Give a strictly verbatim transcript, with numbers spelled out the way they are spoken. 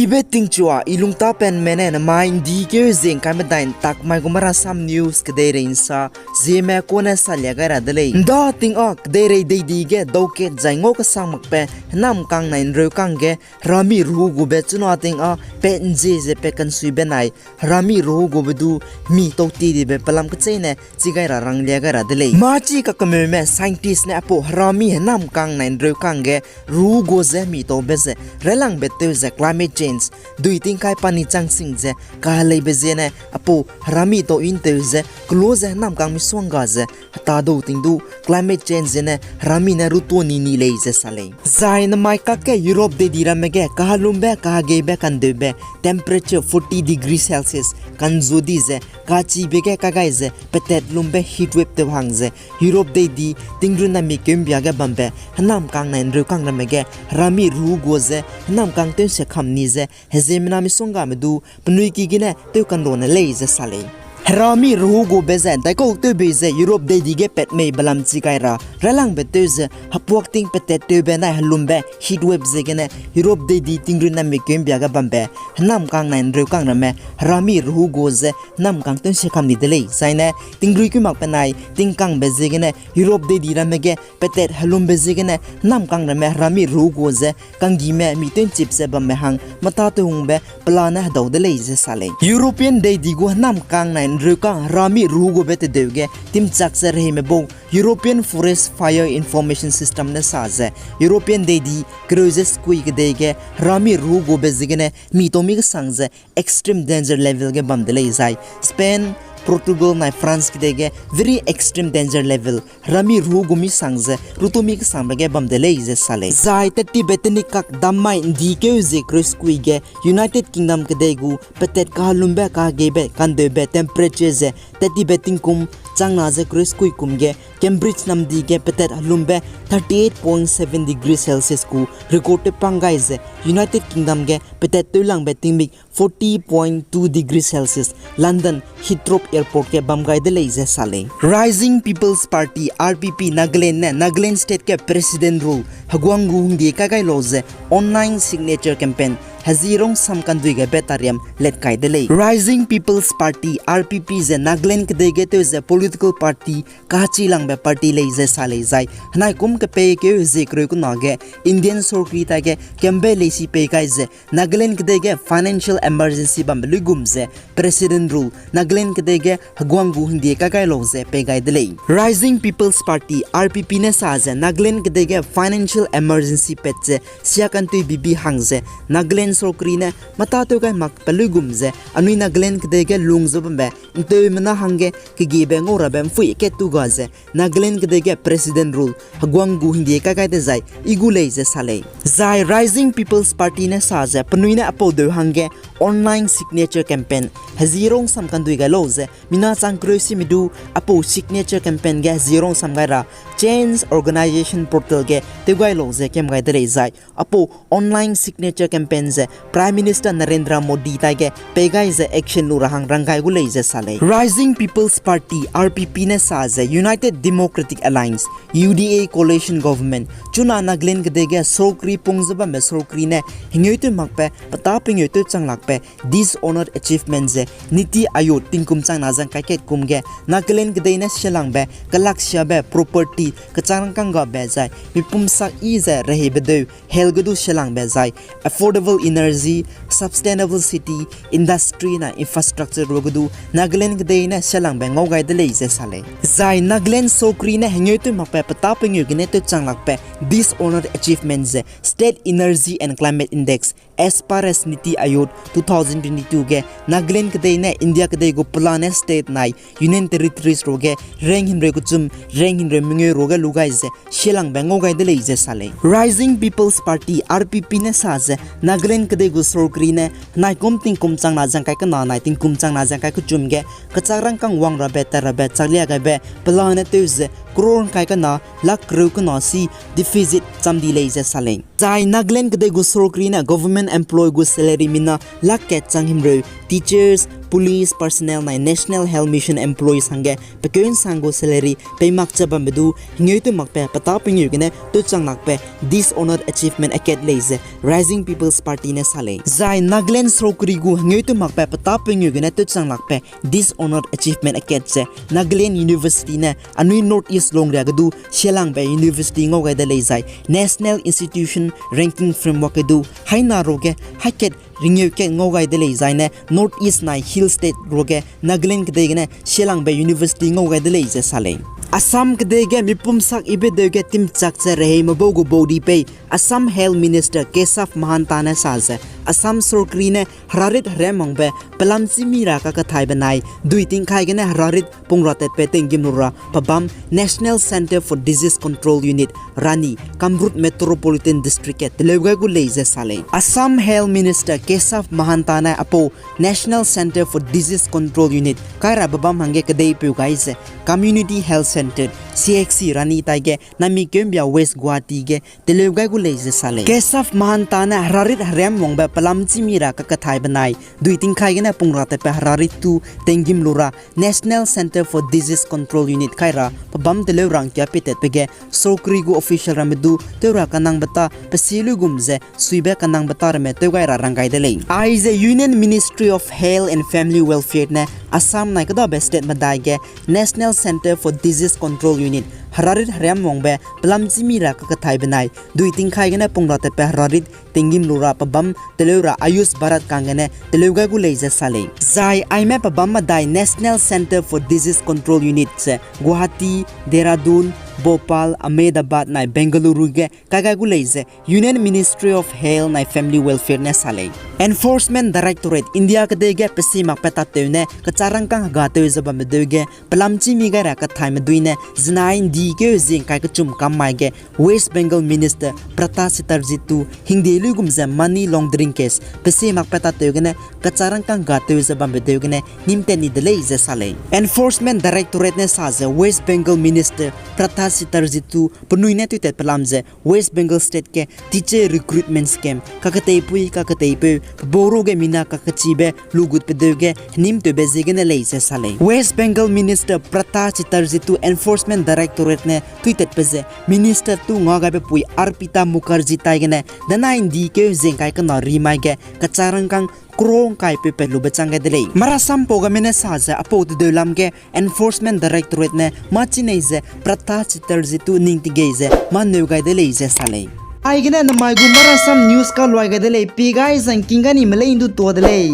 Beting chua, i lungtapenme ne namai ’ndi keu zieng kai medai ’ntak mai gu Marasam News kedeirei ’nsa, zieme kone salia gai ra de lei. ’Nda ting â kedeirei deidi ge dau kat zai ngau kesang makbe, hênamkang nai ’nreukang ge, herami rehu gube chuna ting â, pe ’nzie ze pe kansui benai, herami rehu gube du, mi tau ti dibe pelam kecheîne, chi gai ra ranglia gai ra de lei. Mâchi kakemeume scientist ne aipau herami hênamkang nai ’nreukang ge, rehu gu ze mi taube ze, railangbe tew ze climate change, dui tingkai pani chang sing ze, kaheleibe ziene, aipau herami tau ’ntew ze, kelo ze hênamkang misongga ze, hetadau ting du, climate change ziene, herami ne ruto ni ni lei ze sa lei. Zai namai kakge Europe deidi ramme ge, kahelumbe, kahegeibe, kandeube, temperature forty degree Celsius, kanzu di ze, kachibe ge kagai ze, petat lumbe heat wave tew hang ze, Europe deidi, tingrun nami keumbia ge bambe, hênamkang nai ’nreukang ramme ge, herami rehu gu ze, hênamkang tew ’nse kam ni ze, heziemmena misonggame du, penui ki gene tew kanrune lei ze sa lei. Herami rehu gube ze, daikau tewbei ze, Europe deidi ge pat mei belam chi gai ra, railangbe tew ze, hepuak ting petat tewbe nai helumbe, heat wave ziegene, Europe deidi tingrun nami keumbia ge bambe, hênamkang nai ’nreukang ramme, herami rehu gu ze, hênamkang tew ’nse kam ni de lei, zaine, tingrui kui makbe nai, tingkangbe ziegene, Europe deidi ramme ge, petat helumbe ziegene, hênamkang ramme, herami rehu gu ze, kanggime, mi tew ’nchip ze bamme hang, mata tew hungbe, pelane hedau de lei ze sa lei. European deidi gu hênamkang nai ’nreukang, herami rehu gube tedeu ge, timchak ze reheime bau, European Forest Fire Information System ne sa ze, European deidi, kereu ze sekui kedei ge, herami rehu gube ziegene, mi tau mi kesang ze, extreme danger level ge bam de lei zai, Spain, Portugal nai France kedei ge, very extreme danger level, herami rehu gu mi sang ze, ruto mi kesangbe ge bam de lei ze sa lei. Zai, tattibe tenikak dammai ’ndi keu zie kereu sekui ge, United Kingdom kedei gu, petat kahelumbe, kahegeibe, kandeube, temperature ze, tattibe tingkum, changna ze kereu sekui kum ge, Cambridge namdi ge petat helumbe thirty-eight point seven degree Celsius gu record tewpang gai ze United Kingdom ge petat tewlangbe tingmik forty point two degree Celsius London Heathrow Airport ge bam gai de lei ze sa lei. Rising People's Party, R P P, Nagaland ne Nagaland State ge President Rule heguang gu hingdie kai gai lau ze online signature campaign hezirong sam kandui gaibe tariam let kai de lei. Rising People's Party, R P P ze Nagaland kedei ge tew ze political party kachilangbe party lei ze sa lei zai, henai kum kepeikeu hezie kereu kena ge Indian sorkari tai ge kembe leisi pei gai ze Nagaland kedei ge financial emergency bambe luigum ze President Rule Nagaland kedei ge heguang gu hingdie kai gai lau ze pei gai de lei. Rising People's Party, R P P ne sa ze Nagaland kedei ge financial emergency pat ze sia kantui bibi hang ze Nagaland sorkari ne mata tew gai mak pe luigum ze anui Nagaland kedei ge lung ze bambe ’nteumena hangge kegiebe ngau rabe ’mpui kat tu ga ze Nagaland kedei ge President Rule heguang gu hingdie kai gai dezai i gu lei ze sa lei. Zai Rising People's Party ne sa ze penui ne aipau deu hangge online signature campaign hezirong sam kandui gai lau ze mina chang kereu sime du aipau signature campaign ge hezirong sam gai ra Change Organisation Portal ge tew gai lau ze kem gai de lei zai aipau online signature campaign ze Prime Minister Narendra Modi tai ge pei gai ze action lu ra hang rang gai gu lei ze sa lei. Rising People's Party, R P P ne sa ze United Democratic Alliance, U D A coalition government chuna Nagaland kedei ge sorkari pung ze bambe sorkari ne hengeu tew makbe petâ pengeu tew chang lakbe dishonoured achievement ze Niti Aayog tingkum changna zang kai kat kum ge Nagaland kedei ne sialangbe kelaksiabe property kechang rangkâng gabe zai mipum sak yi ze rehei bedeu hel ge du sialangbe zai affordable energy, sustainable city, industry na infrastructure ruage du Nagaland kedei ne sialangbe ngau gai de lei ze sa lei. Zai Nagaland sorkari ne hengeu tew makbe petâ pengeu gene tew chang lakbe dishonoured achievement ze State Energy and Climate Index, as per as Niti Aayog two thousand twenty-two ge Nagaland kedei ne India kedei gu pelane state nai Union Territories ruage rank himreu kechum, rank himreu mengeu ruage lu gai ze sialangbe ngau gai de lei ze sa lei. Rising People's Party, R P P ne sa ze Nagaland kedei gu sorkari ne henai kum tingkum changna zang kai kena nai tingkum changna zang kai kechum ge kechak rangkâng wang rabe tat rabe chaklia gaibe pelane tew ze crore kai kena lakh kereu kena si deficit cham di lei ze sa lei. Zai Nagaland kedei gu sorkari ne government employee gu salary mina lakh kat chang himreu, teachers, police personnel nai National Health Mission employees hangge pekeu nsang gu salary pei mak ze bambe du hengeu tew makbe petâ pengeu gene tewchang lakbe Dishonoured Achievement Act lei ze Rising People's Party ne sa lei. Zai Nagaland sorkari gu hengeu tew makbe petâ pengeu gene tewchang lakbe Dishonoured Achievement Act ze Nagaland University ne anui North East longria ge du sielangbe university ngau gai de lei zai National Institution Ranking Framework ge du haina ruage haikat ringeu kat ngau gai de lei zai ne North East nai Hill State ruage Nagaland kedei gene sielangbe university ngau gai de lei ze sa lei. Assam kedei ge mipum sak ibe deu ge timchak ze rehei mebau gu bau di pei Assam Health Minister Keshav Mahanta ne sa ze Assam sorkari ne herarit herem wangbe pelamchimi ra kakethai benai dui tingkai gene herarit pung ra tatbe tinggîm lu ra pebâm National Centre for Disease Control Unit Rani, Kamrup Metropolitan District ge teleu gai gu lei ze sa lei. Assam Health Minister Keshav Mahanta ne apau National Centre for Disease Control Unit kaira bebâm hangge kedeipeu gai ze Community Health Centre, C H C Rani taige nami keumbia West Guwahati ge teleu gai gu lei ze sa lei. Keshav Mahanta ne herarit herem wangbe pelamchimi ra kakethai benai dui tingkai gene pung ra tatbe herarit tu tinggîm lu ra National Centre for Disease Control Unit kaira pebâm teleu rangkia peitatbe ge sorkari gu official ramme du tew ra kanangbe tâ pesi luigum ze suibe kanangbe tâ ramme tew gai ra rang gai de lei. Aize Union Ministry of Health and Family Welfare ne Assam nai kêdabe state medai ge National Centre for Disease Control Unit herarit herem wangbe pelamchimi ra kakethai benai dui tingkai gene pung ra tatbe herarit tinggîm lu ra pebâm teleu ra Ayush Bharat kang gene teleu gai gu lei ze sa lei. Zai aime pebâm medai National Centre for Disease Control Unit ze Guwahati, Dehradun, Bhopal, Ahmedabad nai Bengaluru ge kai gai gu lei ze Union Ministry of Health nai Family Welfare ne sa lei. Enforcement Directorate India kedei ge pesi makbe tatew ne kecharangkâng hegatew ze bambe deu ge pelamchimi gai ra kathaime dui ne zenai ndikeu zingkai kechum kam mai ge West Bengal Minister Prata Chatterjee tu hingde luigum ze money laundering case pesi makbe tatew gene kecharangkâng hegatew ze bambe deu gene nîmtat ni de lei ze sa lei. Enforcement Directorate ne sa ze West Bengal Minister Prata Chatterjee tu penui ne tewtat pelam ze West Bengal State ge teacher recruitment scam kaketeipui kaketeipeu pebau ruage mina kakechibe lugutbe deu ge henîmtewbe ziegene lei ze sa lei. West Bengal Minister Prata Chatterjee tu Enforcement Directorate ne tewtatbe ze Minister tu ngau gaibe pui Arpita Mukherjee tai gene denai ndikeu zingkai kena rimai ge kecharangkâng crore ngkai peu pat lube chang gai de lei. Marasam pau gaime ne sa ze apau tedeu lam ge Enforcement Directorate ne mâ chi nei ze Prata Chatterjee tu ning tigei ze mâ neu gai de lei ze sa lei. Aigene namai gu Marasam News kaluai gai de lei, pi gai zangking ga ni me lei ndu tuâ de lei.